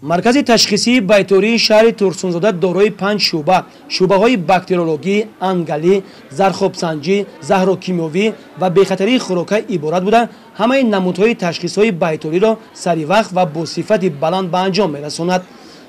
Маркази ташхисии байтории шаҳри Турсунзода дорои 5 шӯъба: шӯъбаҳои бактериологӣ, ангалӣ, зархобсанҷӣ, заҳрокимиёвӣ ва бехатарии хӯрока иборат буда, ҳамаи намудҳои ташхисҳои байториро саривақт ва бо сифати баланд ба анҷом мерасонад.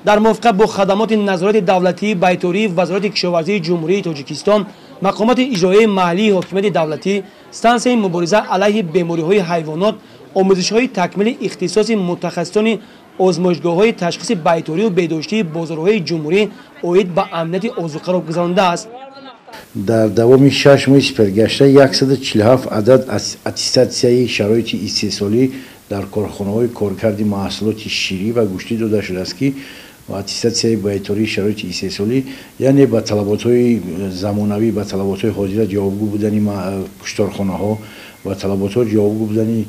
Дар мувофиқа бо хадамоти назорати давлатии байтории Вазорати кишоварзии Ҷумҳурии Тоҷикистон, мақомоти иҷроияи маҳаллии ҳокимияти давлатӣ, стансияи мубориза алайҳи бемориҳои ҳайвонот, омӯзишҳои такмили ихтисоси мутахассисони озмоишгоҳҳои ташхиси байторию беҳдоштии бозорҳои ҷумҳурӣ оид ба амнияти озуқаро гузарондааст. Дар давоми 6 моҳи сипаргашта 147 адад аттестатсияи шароити истеҳсолӣ дар корхонаҳои коркарди маҳсулоти ширӣ ва гӯштӣ дода шудааст, ки аттестатсияи байтории шароити истеҳсолӣ, яъне ба талаботҳои замонавӣ, ба талаботҳои ҳозира ҷавобгӯ будани кушторхонаҳо, ба талаботҳо ҷавобгӯ будани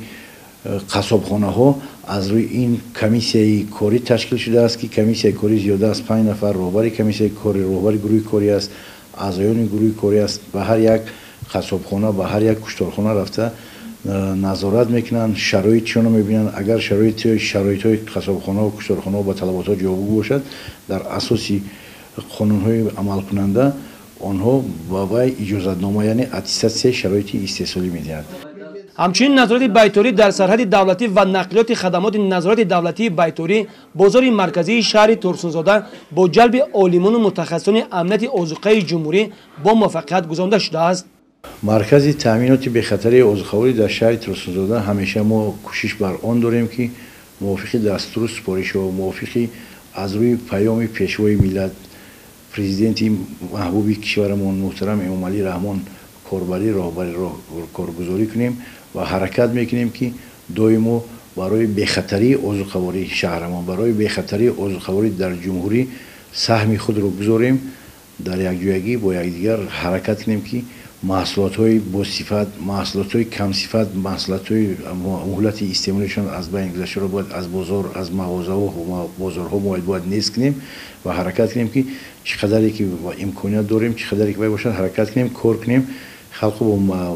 қассобхонаҳо аз рӯи ин комиссияи корӣ ташкил шудааст, ки комиссияи корӣ зиёда аз 5 нафар роҳбари комиссияи корӣ, роҳбари гурӯҳи корӣ аст, аъзоёни гурӯҳи корӣ аст. Ба ҳар як қассобхона, ба ҳар як кушторхона рафта назорат мекунанд, шароитшонро мебинанд. Агар шароитҳои қассобхонаҳо, кушторхонаҳо ба талаботҳо ҷавобгӯ бошад, дар асоси қонунҳои амалкунанда онҳо ба вай иҷозатнома, яъне аттестатсияи шароити истеҳсолӣ медиҳанд. Ҳамчунин назорати байторӣ дар сарҳади давлатӣ ва нақлиёти хадамоти назорати давлатии байторӣ бозори марказии шаҳри Турсунзода бо ҷалби олимону мутахассисони амнияти озуқаи ҷумҳурӣ бо муваффақият гузаронда шудааст. Маркази таъминоти бехатарии озуқаворӣ дар шаҳри Турсунзода ҳамеша мо кӯшиш бар он дорем, ки мувофиқи дастуру супоришҳо, мувофиқи аз рӯи паёми Пешвои миллат, Президенти маҳбуби кишварамон муҳтарам Эмомалӣ Раҳмон корбарӣ, роҳбарӣ коргузорӣ кунем ва ҳаракат мекунем, ки доимо барои бехатарии озуқавории шаҳрамон, барои бехатарии озуқаворӣ дар ҷумҳурӣ саҳми худро гузорем, дар якҷоягӣ бо якдигар ҳаракат кунем, ки маҳсулотҳои босифат, маҳсулотҳои камсифат, маҳсулотҳои муҳлати истеъмолишон аз байн гузаштаро бояд аз бозор, аз мағозаҳо, бозорҳо бояд нест кунем ва ҳаракат кунем, ки чӣ қадаре ки имконият дорем, чӣ қадаре ки бошад, ҳаракат кунем, кор кунем, халқро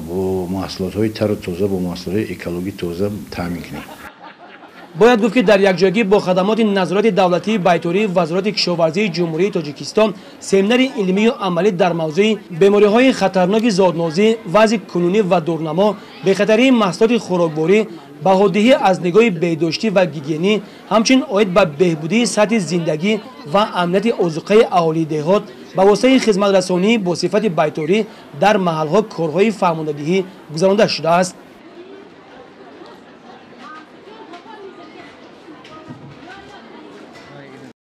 бо маҳсулотҳои тару тоза, бо маҳсулотҳои экологӣ тоза таъмин кунем. Бояд гуфт, ки дар якҷоягӣ бо хадамоти назорати давлатии байтории Вазорати кишоварзии Ҷумҳурии Тоҷикистон семинари илмию амалӣ дар мавзӯи бемориҳои хатарноки зоднозӣ, вазъи кунунӣ ва дурнамо, бехатарии маҳсулоти хӯрокворӣ, баҳодиҳӣ аз нигоҳи беҳдоштӣ ва гигиенӣ, ҳамчунин оид ба беҳбудии сатҳи зиндагӣ ва амнияти озуқаи аҳолии деҳот ба воситаи хизматрасонӣ бо сифати байторӣ дар маҳалҳо корҳои фаҳмондадиҳӣ гузаронда шудааст.